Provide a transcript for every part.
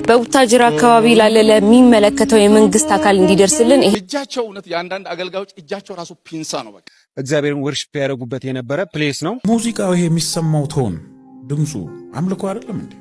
በቡታጅራ አካባቢ ላለ ለሚመለከተው የመንግስት አካል እንዲደርስልን ይሄ እጃቸው እውነት የአንዳንድ አገልጋዮች እጃቸው ራሱ ፒንሳ ነው። በቃ እግዚአብሔርን worship ያደረጉበት የነበረ place ነው። ሙዚቃው ይሄ የሚሰማው tone ድምፁ አምልኮ አይደለም እንዴ?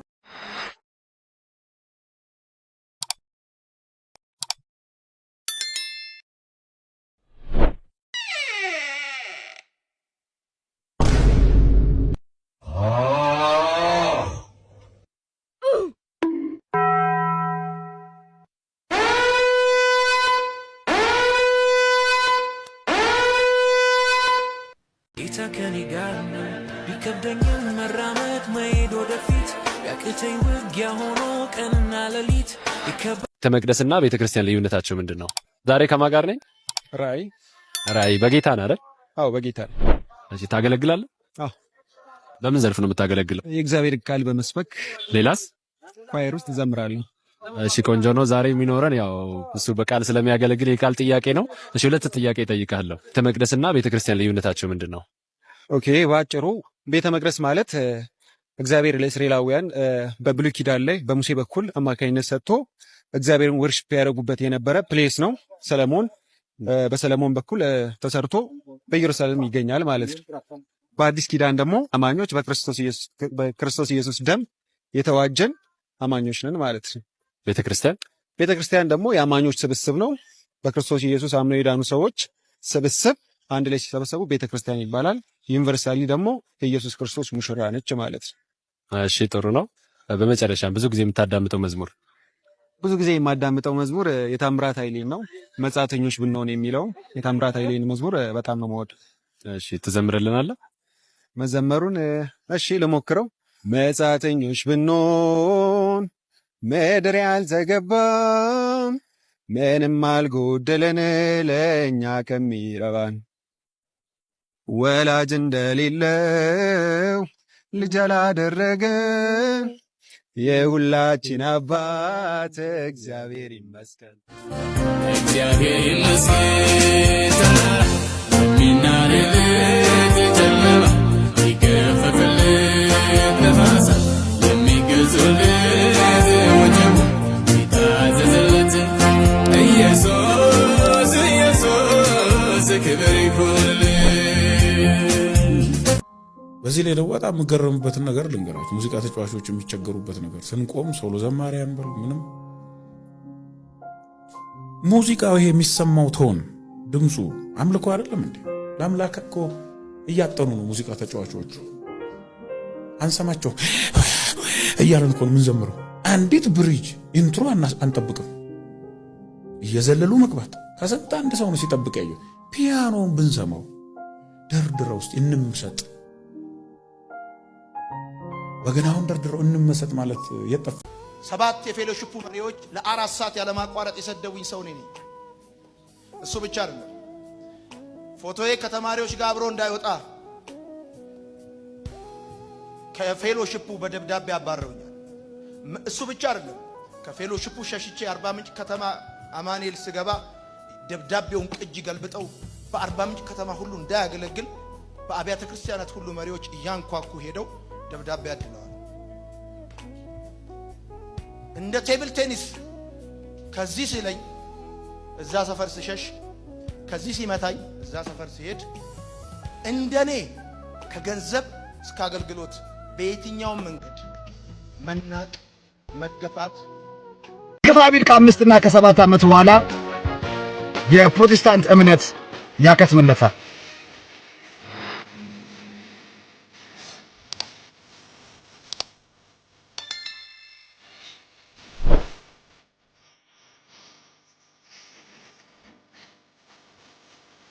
ጌታ ከኔ ጋር ነው፣ ቢከብደኝም መራመድ መሄድ ወደፊት፣ ቢያቅተኝ ውጊያ ሆኖ ቀንና ሌሊት። ቤተ መቅደስና ቤተ ክርስቲያን ልዩነታቸው ምንድን ነው? ዛሬ ከማን ጋር ነኝ? ራእይ። ራእይ በጌታ ነህ አይደል? አዎ፣ በጌታ ነው። እሺ፣ ታገለግላለህ? አዎ። በምን ዘርፍ ነው የምታገለግለው? የእግዚአብሔር ቃል በመስበክ። ሌላስ? Choir ውስጥ እዘምራለሁ። እሺ፣ ቆንጆ ነው። ዛሬ የሚኖረን ያው እሱ በቃል ስለሚያገለግል የቃል ጥያቄ ነው። እሺ፣ ሁለት ጥያቄ እጠይቅሃለሁ። ቤተ መቅደስና ቤተ ክርስቲያን ልዩነታቸው ምንድን ነው? Okay፣ በአጭሩ ቤተ መቅደስ ማለት እግዚአብሔር ለእስራኤላውያን በብሉይ ኪዳን ላይ በሙሴ በኩል አማካኝነት ሰጥቶ እግዚአብሔርን worship ያደረጉበት የነበረ place ነው። ሰለሞን በሰለሞን በኩል ተሰርቶ በኢየሩሳሌም ይገኛል ማለት ነው። በአዲስ ኪዳን ደግሞ አማኞች በክርስቶስ ኢየሱስ ደም የተዋጀን አማኞች ነን ማለት ነው። ቤተ ክርስቲያን? ቤተ ክርስቲያን ደግሞ የአማኞች ስብስብ ነው። በክርስቶስ ኢየሱስ አምነው የዳኑ ሰዎች ስብስብ አንድ ላይ ሲሰበሰቡ ቤተ ክርስቲያን ይባላል። Universally ደግሞ የኢየሱስ ክርስቶስ ሙሽራ ነች ማለት ነው። እሺ፣ ጥሩ ነው። በመጨረሻም ብዙ ጊዜ የምታዳምጠው መዝሙር? ብዙ ጊዜ የማዳምጠው መዝሙር የታምራት ኃይሌን ነው። መጻተኞች ብንሆን የሚለው የታምራት ኃይሌን መዝሙር በጣም ነው የምወደው። እሺ፣ ትዘምርልናለህ? መዘመሩን እሺ ልሞክረው። መጻተኞች ብንሆን ምድር ያልተገባም፣ ምንም አልጎደለን ለእኛ ከሚረባን፣ ወላጅ እንደሌለው ልጅ አላደረገን የሁላችን አባት እግዚአብሔር ይመስገን። እግዚአብሔር ይመስገን፣ የሚናንልት ጨለማ ይገፈፍለት ነፋሳት የሚገዙለት ወጀቡ ይታዘዝለት ኢየሱስ ኢየሱስ ክብር ይሁንለት። በዚህ ላይ ደግሞ በጣም የምገረምበትን ነገር ልንገራችሁ። ሙዚቃ ተጫዋቾች የሚቸገሩበት ነገር ስንቆም solo ዘማሪ አንበል ምንም ሙዚቃው ይሄ የሚሰማው tone ድምፁ አምልኮ አይደለም እንዴ? ለአምላክ እኮ እያጠኑ ነው ሙዚቃ ተጫዋቾቹ። አንሰማቸው እያለን እኮ ነው የምንዘምረው። አንዲት bridge intro አንጠብቅም። እየዘለሉ መግባት ከስንት አንድ ሰው ነው ሲጠብቅ ያየው። ፒያኖውን ብንሰማው ደርድረው ውስጥ እንምሰጥ፣ በገናውን ደርድረው እንመሰጥ ማለት የጠፋ ሰባት የ fellowship ኡ መሪዎች ለ4 ሰዓት ያለማቋረጥ የሰደቡኝ ሰው እኔ ነኝ። እሱ ብቻ አይደለም። ፎቶዬ ከተማሪዎች ጋር አብሮ እንዳይወጣ ከ fellowship ኡ በደብዳቤ አባረውኛል። እሱ ብቻ አይደለም። ከ fellowship ኡ ሸሽቼ አርባ ምንጭ ከተማ አማኑኤል ስገባ ደብዳቤውን ቅጅ ገልብጠው በአርባ ምንጭ ከተማ ሁሉ እንዳያገለግል በአብያተ ክርስቲያናት ሁሉ መሪዎች እያንኳኩ ሄደው ደብዳቤ አድለዋል። እንደ table tennis ከዚህ ሲለኝ እዛ ሰፈር ስሸሽ፣ ከዚህ ሲመታኝ እዛ ሰፈር ሲሄድ፣ እንደኔ ከገንዘብ እስከ አገልግሎት በየትኛውም መንገድ መናቅ፣ መገፋት ግፋ ቢል ከ5ና ከ7 ዓመት በኋላ የፕሮቴስታንት እምነት ያከትምለታል።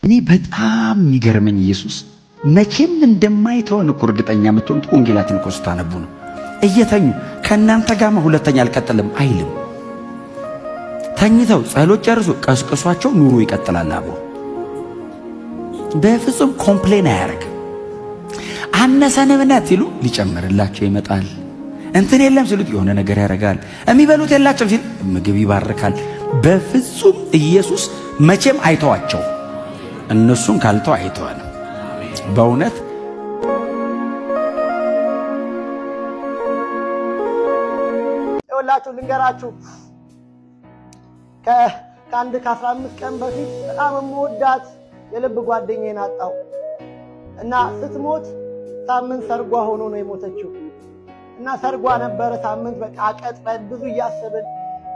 እኔ በጣም የሚገርመኝ ኢየሱስ መቼም እንደማይተወን እኮ እርግጠኛ የምትሆኑት ወንጌላትን እኮ ስታነቡ ነው። እየተኙ ከእናንተ ጋር ሁለተኛ አልቀጥልም አይልም። ተኝተው ጸሎት ጨርሶ ቀስቅሷቸው ኑሮ ይቀጥላል አብሮ። በፍጹም complain አያደርግም። አነሰን እምነት ሲሉ ሊጨምርላቸው ይመጣል። እንትን የለም ሲሉት የሆነ ነገር ያደርጋል። የሚበሉት የላቸውም ሲል ምግብ ይባርካል። በፍጹም ኢየሱስ መቼም አይተዋቸው። እነሱን ካልተው አይተዋል። በእውነት። ይኸውላችሁ ልንገራችሁ፣ ከአንድ ከ15 ቀን በፊት በጣም የምወዳት የልብ ጓደኛዬን አጣሁ እና ስትሞት ሳምንት ሰርጓ ሆኖ ነው የሞተችው። እና ሰርጓ ነበረ ሳምንት፣ በቃ አቀጥረን ብዙ እያሰብን፣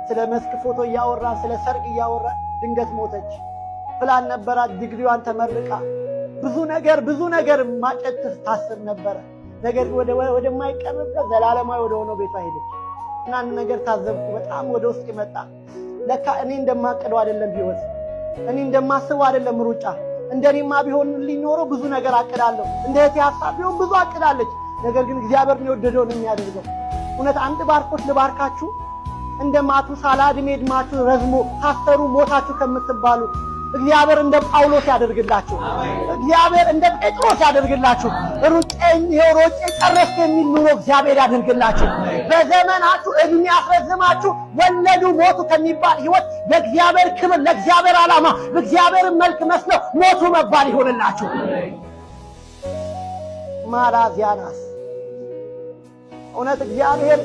ስለ መስክ ፎቶ እያወራን፣ ስለ ሰርግ እያወራን ድንገት ሞተች። ፕላን ነበራት፣ ዲግሪዋን ተመርቃ ብዙ ነገር ብዙ ነገር ማጨት ታስብ ነበረ። ነገር ግን ወደማይቀርበት ዘላለማዊ ወደ ሆነው ቤቷ ሄደች እና አንድ ነገር ታዘብኩ። በጣም ወደ ውስጥ መጣ። ለካ እኔ እንደማቅደው አይደለም ህይወት፣ እኔ እንደማስበው አይደለም ሩጫ። እንደኔማ ቢሆን ሊኖረው ብዙ ነገር አቅዳለሁ። እንደ እህቴ ሀሳብ ቢሆን ብዙ አቅዳለች። ነገር ግን እግዚአብሔር ነው የወደደውን የሚያደርገው። እውነት አንድ ባርኮት ልባርካችሁ። እንደ ማቱሳላ እድሜ እድማችሁ ረዝሞ ታሰሩ ሞታችሁ ከምትባሉ እግዚአብሔር እንደ ጳውሎስ ያደርግላችሁ። እግዚአብሔር እንደ ጴጥሮስ ያደርግላችሁ። ሩጬን ይኸው ሮጬ ጨረስኩ የሚል ኑሮ እግዚአብሔር ያደርግላችሁ። በዘመናችሁ እድሜ ያስረዝማችሁ። ወለዱ ሞቱ ከሚባል ህይወት ለእግዚአብሔር ክብር፣ ለእግዚአብሔር ዓላማ፣ በእግዚአብሔር መልክ መስለው ሞቱ መባል ይሆንላችሁ። ማራዚያናስ እውነት እግዚአብሔር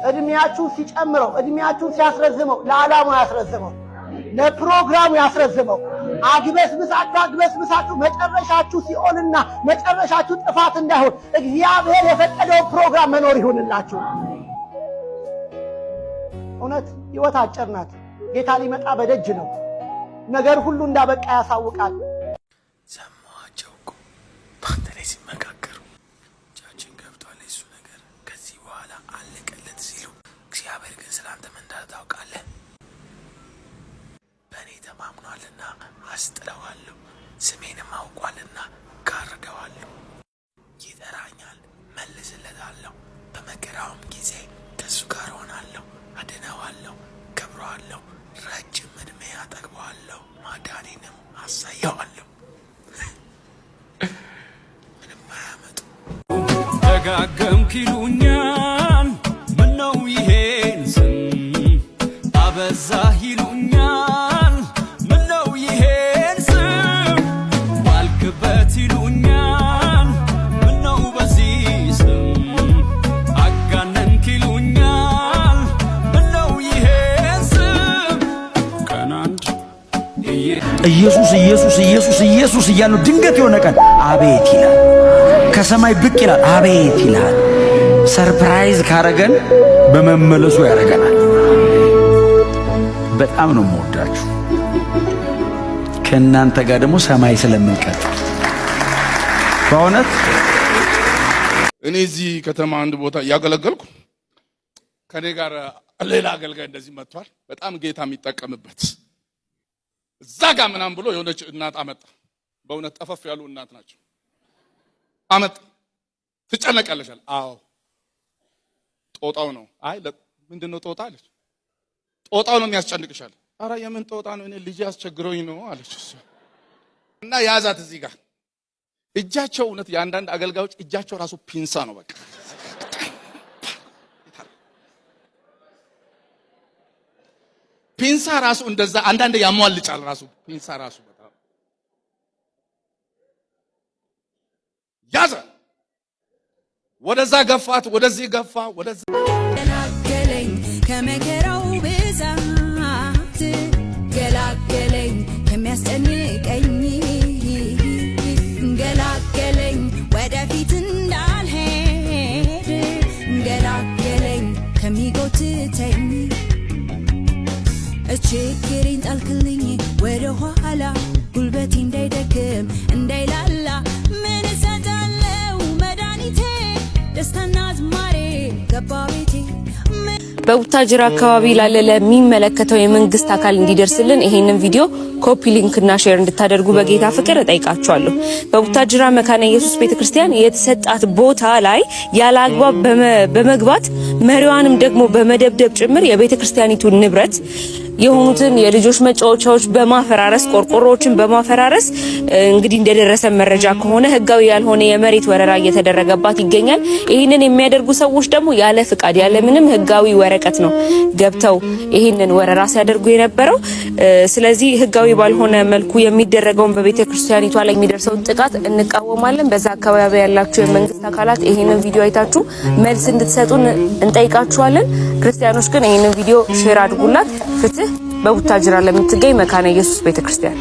እድሜያችሁን ሲጨምረው፣ እድሜያችሁን ሲያስረዝመው ለዓላማው ያስረዝመው፣ ለፕሮግራሙ ያስረዝመው። አግበስብሳችሁ አግበስብሳችሁ መጨረሻችሁ ሲኦልና መጨረሻችሁ ጥፋት እንዳይሆን እግዚአብሔር የፈቀደው ፕሮግራም መኖር ይሁንላችሁ። እውነት ሕይወት አጭር ናት። ጌታ ሊመጣ በደጅ ነው። ነገር ሁሉ እንዳበቃ ያሳውቃል። ሰማኋቸው እኮ በአንተ ላይ ሲመካከሩ፣ እጃችን ገብቷል የሱ ነገር ከዚህ በኋላ አለቀለት ሲሉ፣ እግዚአብሔር ግን ስለ አንተ ምን እንዳለ ታውቃለህ? በእኔ ተማምኗልና አስጥለዋለሁ፣ ስሜንም አውቋልና ጋርደዋለሁ። ይጠራኛል፣ መልስለታለሁ፣ በመከራውም ጊዜ ከእሱ ጋር ሆናለሁ፣ አድነዋለሁ፣ ከብረዋለሁ፣ ረጅም ዕድሜ አጠግበዋለሁ፣ ማዳኔንም አሳየዋለሁ። ምንም አያመጡ። ደጋገምክ ይሉኛል፣ ምነው ይሄን ስም አበዛህ ይሉኛል፣ ምነው ይሄን ስም ዋልክበት ይሉኛል፣ ምነው በዚህ ስም አጋነንክ ይሉኛል፣ ምነው ይሄን ስም ቀን አንድ ኢየሱስ ኢየሱስ ኢየሱስ ኢየሱስ እያሉ ድንገት የሆነ ቀን አቤት ይላል። ከሰማይ ብቅ ይላል፣ አቤት ይላል። Surprise ካረገን በመመለሱ ያደርገናል። በጣም ነው የምወዳችሁ። ከእናንተ ጋር ደግሞ ሰማይ ስለምንቀጥል በእውነት። እኔ እዚህ ከተማ አንድ ቦታ እያገለገልኩ ከኔ ጋር ሌላ አገልጋይ እንደዚህ መጥቷል። በጣም ጌታ የሚጠቀምበት እዛ ጋር ምናምን ብሎ የሆነች እናት አመጣ። በእውነት ጠፈፍ ያሉ እናት ናቸው። አመጣ። ትጨነቂያለሽ አለ። አዎ፣ ጦጣው ነው። አይ፣ ምንድን ነው ጦጣ አለች። ጦጣው ነው የሚያስጨንቅሽ አለ። ኧረ የምን ጦጣ ነው? እኔ ልጄ አስቸግሮኝ ነው አለች እሷ። እና ያዛት እዚህ ጋር እጃቸው፣ እውነት የአንዳንድ አገልጋዮች እጃቸው ራሱ ፒንሳ ነው። በቃ ፒንሳ ራሱ እንደዛ አንዳንድ ያሟልጫል። ራሱ ፒንሳ ራሱ በጣም ያዘ። ወደዛ ገፋት፣ ወደዚህ ገፋ፣ ወደዛ ገላገለኝ ከመከራው ብዛት፣ ገላገለኝ ከሚያስጨንቀኝ፣ ገላገለኝ ወደፊት እንዳልሄድ፣ ገላገለኝ ከሚጎትተኝ። ችግሬን ጣልክልኝ ወደ ኋላ፣ ጉልበቴ እንዳይደክም እንዳይላላ። ምን እሰጣለሁ መድኃኒቴ፣ ደስታና ዝማሬ ገባ ቤቴ። በቡታጅራ አካባቢ ላለ ለሚመለከተው የመንግስት አካል እንዲደርስልን ይሄንን ቪዲዮ copy link እና share እንድታደርጉ በጌታ ፍቅር እጠይቃችኋለሁ። በቡታጅራ መካነ ኢየሱስ ቤተክርስቲያን የተሰጣት ቦታ ላይ ያለ አግባብ በመግባት መሪዋንም ደግሞ በመደብደብ ጭምር የቤተክርስቲያኒቱን ንብረት የሆኑትን የልጆች መጫወቻዎች በማፈራረስ፣ ቆርቆሮዎችን በማፈራረስ፣ እንግዲህ እንደደረሰ መረጃ ከሆነ ህጋዊ ያልሆነ የመሬት ወረራ እየተደረገባት ይገኛል። ይህንን የሚያደርጉ ሰዎች ደግሞ ያለ ፍቃድ፣ ያለ ምንም ህጋዊ ወረቀት በወረቀት ነው ገብተው ይህንን ወረራ ሲያደርጉ የነበረው። ስለዚህ ህጋዊ ባልሆነ መልኩ የሚደረገውን በቤተ ክርስቲያኒቷ ላይ የሚደርሰውን ጥቃት እንቃወማለን። በዛ አካባቢ ያላችሁ የመንግስት አካላት ይህንን ቪዲዮ አይታችሁ መልስ እንድትሰጡን እንጠይቃችኋለን። ክርስቲያኖች ግን ይህንን ቪዲዮ share አድርጉላት። ፍትህ በቡታጅራ ለምትገኝ መካነ ኢየሱስ ቤተክርስቲያን።